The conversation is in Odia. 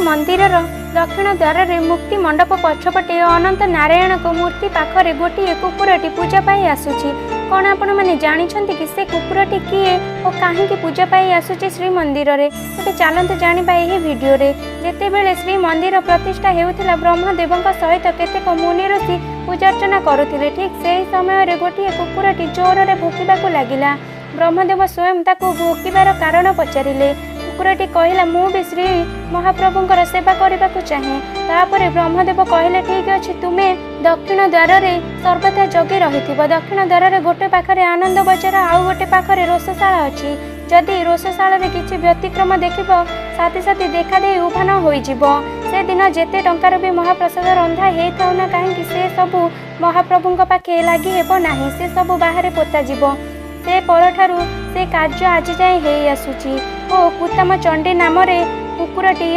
ଶ୍ରୀମନ୍ଦିରର ଦକ୍ଷିଣ ଦ୍ୱାରରେ ମୁକ୍ତି ମଣ୍ଡପ ପଛପଟେ ଅନନ୍ତ ନାରାୟଣଙ୍କ ମୂର୍ତ୍ତି ପାଖରେ ଗୋଟିଏ କୁକୁରଟି ପୂଜା ପାଇ ଆସୁଛି। କ'ଣ ଆପଣମାନେ ଜାଣିଛନ୍ତି କି ସେ କୁକୁରଟି କିଏ ଓ କାହିଁକି ପୂଜା ପାଇ ଆସୁଛି ଶ୍ରୀମନ୍ଦିରରେ? ତେବେ ଚାଲନ୍ତୁ ଜାଣିବା ଏହି ଭିଡ଼ିଓରେ। ଯେତେବେଳେ ଶ୍ରୀମନ୍ଦିର ପ୍ରତିଷ୍ଠା ହେଉଥିଲା, ବ୍ରହ୍ମଦେବଙ୍କ ସହିତ କେତେକ ମୁନି ଋଷି ପୂଜାର୍ଚ୍ଚନା କରୁଥିଲେ। ଠିକ୍ ସେହି ସମୟରେ ଗୋଟିଏ କୁକୁରଟି ଜୋରରେ ଭୁକିବାକୁ ଲାଗିଲା। ବ୍ରହ୍ମଦେବ ସ୍ୱୟଂ ତାକୁ ଭୁକିବାର କାରଣ ପଚାରିଲେ। କୁକୁରଟି କହିଲା, ମୁଁ ବି ଶ୍ରୀ ମହାପ୍ରଭୁଙ୍କର ସେବା କରିବାକୁ ଚାହେଁ। ତାପରେ ବ୍ରହ୍ମଦେବ କହିଲେ, ଠିକ୍ ଅଛି, ତୁମେ ଦକ୍ଷିଣ ଦ୍ୱାରରେ ସର୍ବଦା ଜଗି ରହିଥିବ। ଦକ୍ଷିଣ ଦ୍ୱାରରେ ଗୋଟେ ପାଖରେ ଆନନ୍ଦ ବଜାର, ଆଉ ଗୋଟେ ପାଖରେ ରୋଷଶାଳା ଅଛି। ଯଦି ରୋଷଶାଳାରେ କିଛି ବ୍ୟତିକ୍ରମ ଦେଖିବ, ସାଥୀ ସାଥୀ ଦେଖାଦେଇ ଉଭାନ ହୋଇଯିବ। ସେଦିନ ଯେତେ ଟଙ୍କାର ବି ମହାପ୍ରସାଦ ରନ୍ଧା ହେଇଥାଉ ନା କାହିଁକି, ସେ ସବୁ ମହାପ୍ରଭୁଙ୍କ ପାଖେ ଲାଗି ହେବ ନାହିଁ, ସେ ସବୁ ବାହାରେ ପୋତାଯିବ। ସେ ପରଠାରୁ ସେ କାର୍ଯ୍ୟ ଆଜି ଯାଏଁ ହେଇ ଆସୁଛି ଓ କୁତାମ ଚଣ୍ଡୀ ନାମରେ କୁକୁରଟି